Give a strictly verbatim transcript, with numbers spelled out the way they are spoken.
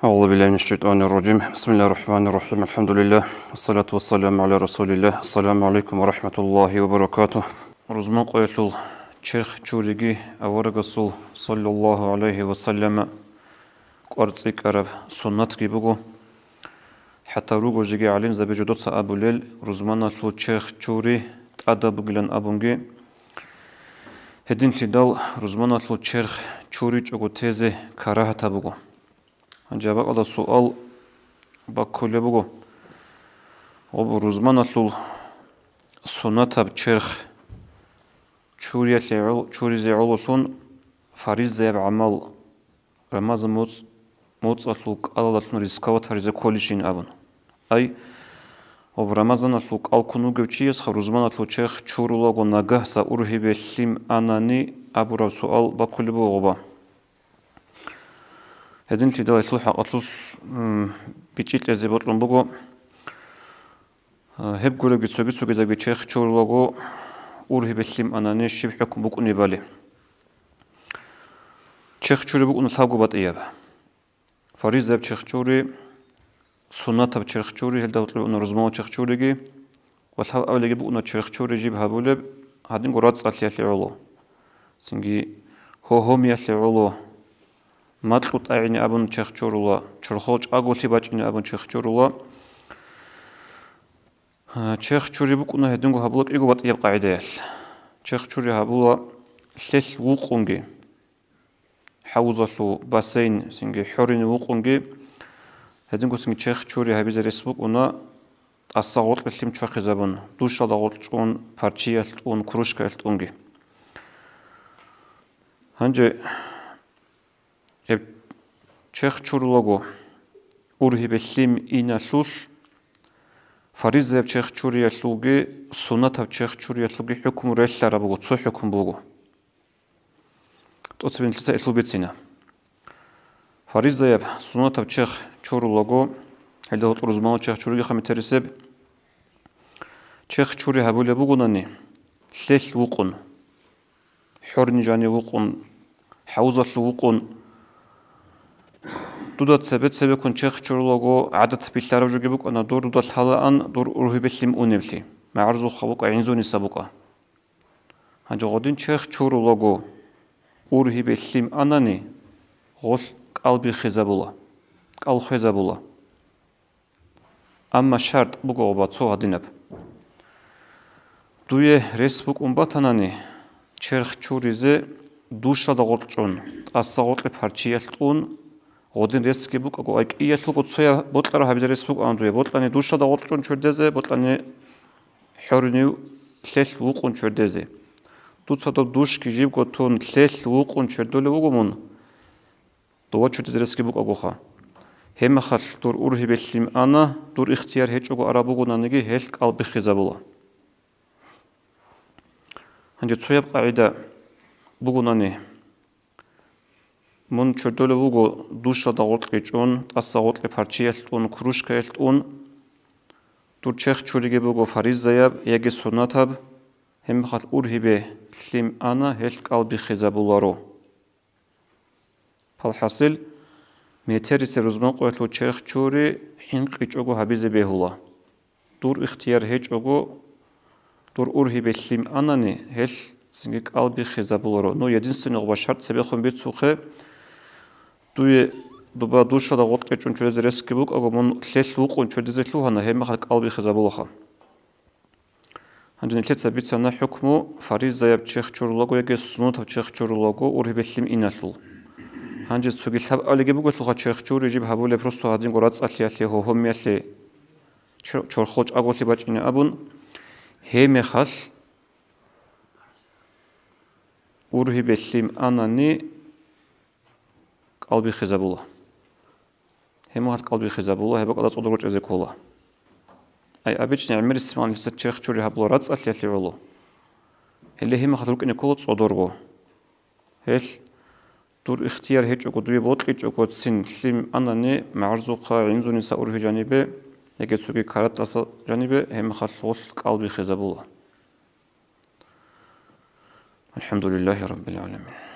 أعوذ بالله من الشيطان الرجيم. بسم الله الرحمن الرحيم. الحمد لله. والصلاة والسلام على رسول الله. السلام عليكم ورحمة الله وبركاته. Рузман къоялъул черх чуриги аварагасул, саллаллагьу гӀалайгьи ва саллама, кӀвар цӀикӀкӀараб суннатги буго. ХӀатта руго жеги гӀалимзаби жодоца абулел, рузманалъул черх чури тӀадаб бугилан абунги. Гьединлъидал рузманалъул черх чуричӀого тезе карагьатаб буго. Гьанже гьаб бакӀалда суал баккулеб буго: гъоб рузманалъул суннатаб черх чуриялъе гӀол-, чуризе гӀололъун фаризаяб гӀамал Рамазан моцӀ-, моцӀалъул кӀалалдалъун рисковать гьаризе кколищин абун. Ай, гъоб Рамазаналъул кӀал ккун вугев чиясха рузманалъул черх чурулаго нагагьса ургьибе лъим анани абураб суал баккулеб буго гъоба. Гьединлъидал гьелъул хӀакъалъулъ, м, бичӀчӀи кьезе бокьун буго. Гьеб гуребги цоги-цогидабги черх чурулаго ургьибе лъим анани щиб хӀукму букӀунебали. Черх чури букӀуна лъабго батӀияб. Фаризаяб черх чури, суннатаб черх чури, гьелда гьоркьоб бугони рузманал черх чуриги, ва лъабабилебги букӀуна черх чури жиб гьабулеб гьадинго рацӀцӀалъиялъе гӀоло. Цинги гьогьомиялъе гӀоло, макьу тӀагӀине абун черх чурула, чорхол чӀаголъи бачӀине абун черх чурула. Черх чури букӀуна гьединго гьабула кӀиго батӀияб къагӀидаялъ. Черх чури гьабула лъелъ вукъунги, хӀавузалъул бассейн, цинги хӀорине вукъунги, гьединго цинги черх чури гьабизе рес букӀуна тӀаса гъоркье лъим чвахизабун, душалда гъоркь чӀун, парчиялъ тӀун, кружкаялъ тӀунги. Гьанже гьеб черх чурулаго ургьибе лъим иналъулъ, фаризаяб черх чуриялъулги суннатаб черх чуриялъулги хӀукму релълъараб буго, цо хӀукму буго. ТӀоцебе нилъеца гьелъул бицина. Фаризаяб, суннатаб черх чурулаго, гьелда гьоркьор рузманал черх чуриги хъамитерисеб, черх чури гьабулеб бугонани, лъелъ вукъун, хӀорни жанив вукъун, хӀавузалъув вукъун, дуда цебе-цебеккун черх чурулаго гӀадат билълъараб жоги букӀана дур дуда лъалаан дур ургьибе лъим унеблъи, магӀарзухъа букӀа, гӀинзуниса букӀа. Гьанже гъодин черх чурулаго ургьибе лъим анани, гъолъ кӀал биххизабула, кӀал хвезабула. Амма шартӀ буго гъоба цо гьадинаб. Дуе рес букӀун батанани, черх чуризе душалда гъоркь чӀун, тӀаса гъоркье парчиялъ тӀун, гъодин ресги букӀаго, ай кӀиялъулго цояб бокьараб гьабизе рес букӀана дуе, бокьани душалда гъоркь чӀун чвердезе, бокьани хӀоринив лъелъ вукъун чвердезе. Дуца доб душги жибго тун лъелъ вукъун чвердолев вуго мун, дова чвердезе ресги букӀагоха. Гьебмехалъ дур ургьибе лъим ана, дур ихтияр гьечӀого араб бугонаниги, гьелъ кӀал биххизабула. Гьанже цояб къагӀида бугонани, мун чвердолев вуго душалда гъоркье чӀун, тӀаса гъоркье парчиялъ тӀун, кружкаялъ тӀун, дур черх чуриги буго фаризаяб яги суннатаб, гьебмехалъ ургьибе лъим ана, гьелъ кӀал биххизабуларо. Палхасил, метерисеб рузман къоялъул черх чури хӀинкъичӀого гьабизе бегьула. Дур ихтияр гьечӀого, дур ургьибе лъим анани, гьелъ цинги кӀал биххизабуларо. Ну, единственный гъоба шартӀ цебехун бицухъе, дуе дуба душалда гъоркье чӀун чвезе ресги букӀаго, мун лъелъ вукъун чведизе лъугьана, гьебмехалъ кӀал биххизабулаха. Гьанже нилъеца бицана хӀукму фаризаяб черх чурулаго яги суннатаб черх чурулаго ургьибе лъим иналъул. Гьанже цоги лъабабилебги бугелъулха черх чури жиб гьабулеб просто гьадинго рацӀцӀалъиялъе, гьогьомиялъе, чор-, чорхол чӀаголъи бачӀине абун, гьебмехалъ ургьибе лъим анани, кӀал биххизабула. Гьебмехалъ кӀал биххизабула, гьеб бакӀалда цӀодор ручӀезе ккола. Ай, обычный гӀемерисеб мехалъ нилъеца черх чури гьабула рацӀцӀалъиялъе гӀоло. Гьеле гьебмехалъ рукӀине ккола цӀодорго. Гьелъ дур ихтияр гьечӀого, дуе бокьичӀого цин лъим анани, магӀарзухъа, гӀинзуниса ургьи жанибе, яги цоги каратӀаса жанибе, гьебмехалъ гъолъ кӀал биххизабула. الحمد لله رب العالمين.